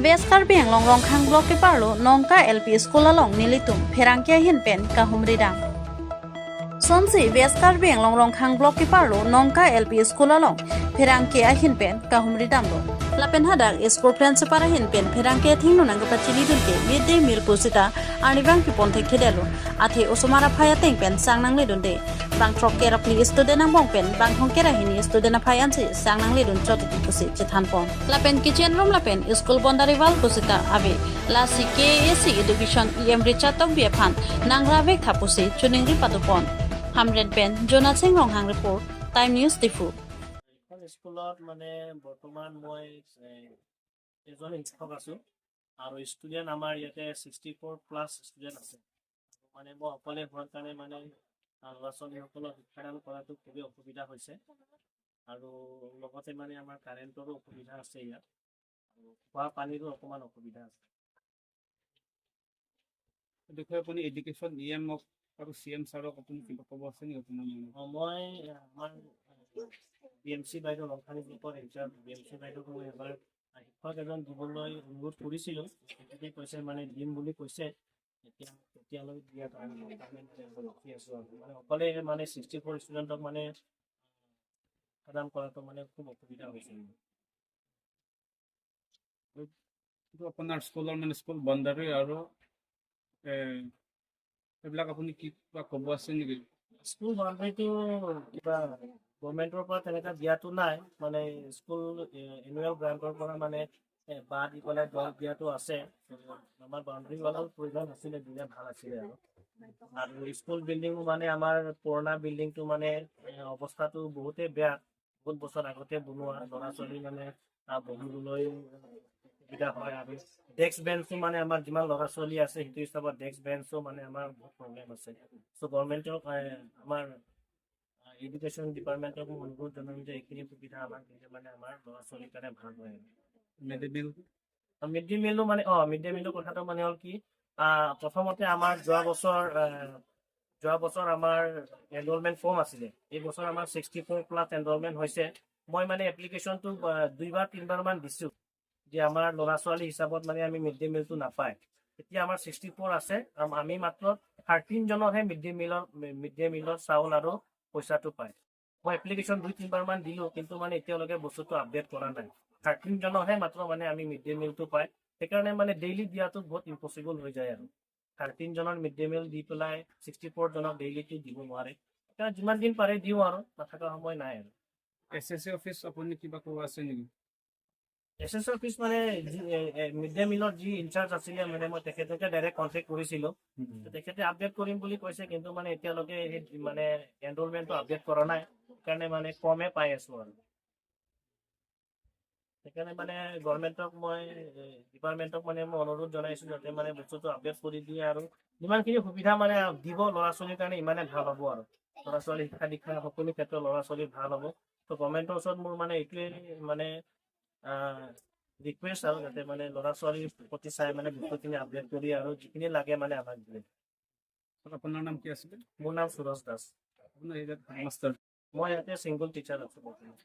West Karbi Anglong Rongkhang block ke parlo Nongka LP School along nilitum pherangkia hin pen kahum ridang. Sonsi West Karbi Anglong Rongkhang block ke parlo Nongka LP School along pherangkia hin pen kahum ridam lo. Lapen hadak school principal hin pen pherangkia thingno nangpa chili dun ke mid day meal pusita anibang pi ponthek thedelo athe osomara phaya teng pen sangnang le dun de bang trok kera pli student ang bong pen bang thong kera hini student phai ansi sangnang le dun chot pusi chithan pon lapen kitchen room lapen school boundary wall pusita ave la CKAC education EM Richard tok bia phan nangra vek thapusi chuning ri padupon hamren pen Jonah Singh Ronghang report, Time News, Diphu. এইখন স্কুলত মানে বৰ্তমান মই এজন শিক্ষক আছোঁ আৰু student আমাৰ ইয়াতে 64 প্লাছ ষ্টুডেণ্ট আছে। মানে মই অকলে হোৱাৰ কাৰণে মানে ল'ৰা ছোৱালীসকলক শিক্ষাদান কৰাটো খুবেই অসুবিধা হৈছে আৰু লগতে মানে আমাৰ কাৰেণ্টৰো অসুবিধা আছে ইয়াত আৰু খোৱা পানীৰো অকণমান অসুবিধা আছে। এই বিষয়ে আপুনি এডুকেশ্যন ই এমক আৰু চি এম ছাৰক আপুনি কিবা ক'ব আছে নেকি আপোনাৰ মনত? মই আমাৰ বি এম চি বাইদেউ, ৰংখানি গ্ৰুপৰ ইনচাৰ্জ বি এম চি বাইদেউক মই এবাৰ শিক্ষক এজন দিবলৈ অনুৰোধ কৰিছিলোঁ। তেখেতে কৈছে মানে দিম বুলি কৈছে। এতিয়া তেতিয়ালৈ দিয়াৰ কাৰণে মানে ৰখি আছোঁ আৰু মানে অকলে মানে 64 ষ্টুডেণ্টক মানে প্ৰদান কৰাটো মানে খুব অসুবিধা হৈছে। এইটো আপোনাৰ স্কুলৰ মানে স্কুল বাউণ্ডাৰী আৰু সেইবিলাক আপুনি কিবা ক'ব আছে নেকি? স্কুল বাউণ্ডাৰীটো কিবা গভৰ্ণমেণ্টৰ পৰা তেনেকুৱা দিয়াটো নাই। মানে স্কুল এনুৱেল গ্ৰাণ্টৰ পৰা মানে বাঁহ দি পেলাই দল দিয়াটো আছে। আমাৰ বাউণ্ডাৰী ৱালৰ প্ৰয়োজন আছিলে, দিলে ভাল আছিলে। আৰু স্কুল বিল্ডিঙো মানে আমাৰ পুৰণা বিল্ডিংটো মানে অৱস্থাটো বহুতেই বেয়া, বহুত বছৰ আগতে বনোৱা। ল'ৰা ছোৱালী মানে বহিবলৈ অসুবিধা হয় আৰু ডেস্ক বেঞ্চো মানে আমাৰ যিমান ল'ৰা ছোৱালী আছে, সেইটো হিচাপত ডেস্ক বেঞ্চো মানে আমাৰ বহুত প্ৰব্লেম আছে। চ' গভৰ্ণমেণ্টক, আমাৰ এডুকেশ্যন ডিপাৰ্টমেণ্টক মই অনুৰোধ জনাম যে এইখিনি সুবিধা আমাক দিলে মানে আমাৰ ল'ৰা ছোৱালীৰ কাৰণে ভাল হয়। Mid day meal? Mid day মিলো মানে মিড ডে মিলৰ কথাটো মানে হ'ল কি, প্ৰথমতে আমাৰ যোৱা বছৰ আমাৰ এনৰলমেণ্ট কম আছিলে। এই বছৰ আমাৰ 64 প্লাছ এনৰলমেণ্ট হৈছে। মই মানে এপ্লিকেশ্যনটো দুইবাৰ তিনিবাৰমান দিছোঁ যে আমাৰ ল'ৰা ছোৱালী হিচাপত মানে আমি মিড ডে মিলটো নাপায়। এতিয়া আমাৰ 64 আছে, আমি মাত্ৰ 13 জনৰহে মিড ডে মিলৰ চাউল আৰু পইচাটো পায়। মই এপ্লিকেশ্যন দুই তিনিবাৰমান দিলোঁ, কিন্তু মানে এতিয়ালৈকে বস্তুটো আপডেট কৰা নাই। 13 জনৰহে মাত্ৰ মানে আমি মিড ডে মিলটো পায়। সেইকাৰণে মানে ডেইলি দিয়াটো বহুত ইম্পচিবল হৈ যায় আৰু 13 জনৰ মিড ডে মিল দি পেলাই 64 জনক ডেইলিটো দিব নোৱাৰে। সেইকাৰণে যিমান দিন পাৰে দিওঁ আৰু নাথাকা সময় নাই আৰু। এছ এছ চি অফিচ আপুনি কিবা ক'ব আছে নেকি? এছ এছ অফিচ মানে মিড ডে মিলৰ যি ইনচাৰ্জ আছিলে, মানে মই তেখেতকে ডাইৰেক্ট কণ্টেক্ট কৰিছিলোঁ। তেখেতে আপডেট কৰিম বুলি কৈছে, কিন্তু মানে এতিয়ালৈকে সেই মানে এনৰলমেণ্টটো আপডেট কৰা নাই। সেইকাৰণে মানে কমে পাই আছো আৰু সেইকাৰণে মানে গভৰ্ণমেণ্টক মই, ডিপাৰ্টমেণ্টক মানে মই অনুৰোধ জনাইছো যাতে মানে বস্তুটো আপডেট কৰি দিয়ে আৰু যিমানখিনি সুবিধা মানে দিব ল'ৰা ছোৱালীৰ কাৰণে ইমানে ভাল হ'ব আৰু ল'ৰা ছোৱালী শিক্ষা দীক্ষা সকলো ক্ষেত্ৰত ল'ৰা ছোৱালী ভাল হ'ব। ত' গভৰ্ণমেণ্টৰ ওচৰত মোৰ মানে এইটোৱে মানে ৰিকুৱেষ্ট আৰু যাতে মানে ল'ৰা ছোৱালীৰ প্ৰতি চাই মানে বস্তুখিনি আপডেট কৰি আৰু যিখিনি লাগে মানে আমাক দিয়ে। আপোনাৰ নাম কি আছিলে? মোৰ নাম সুৰজ দাস। আপোনাৰ ইয়াত হেডমাষ্টাৰ? মই ইয়াতে ছিংগল টিচাৰ আছো বৰ্তমান।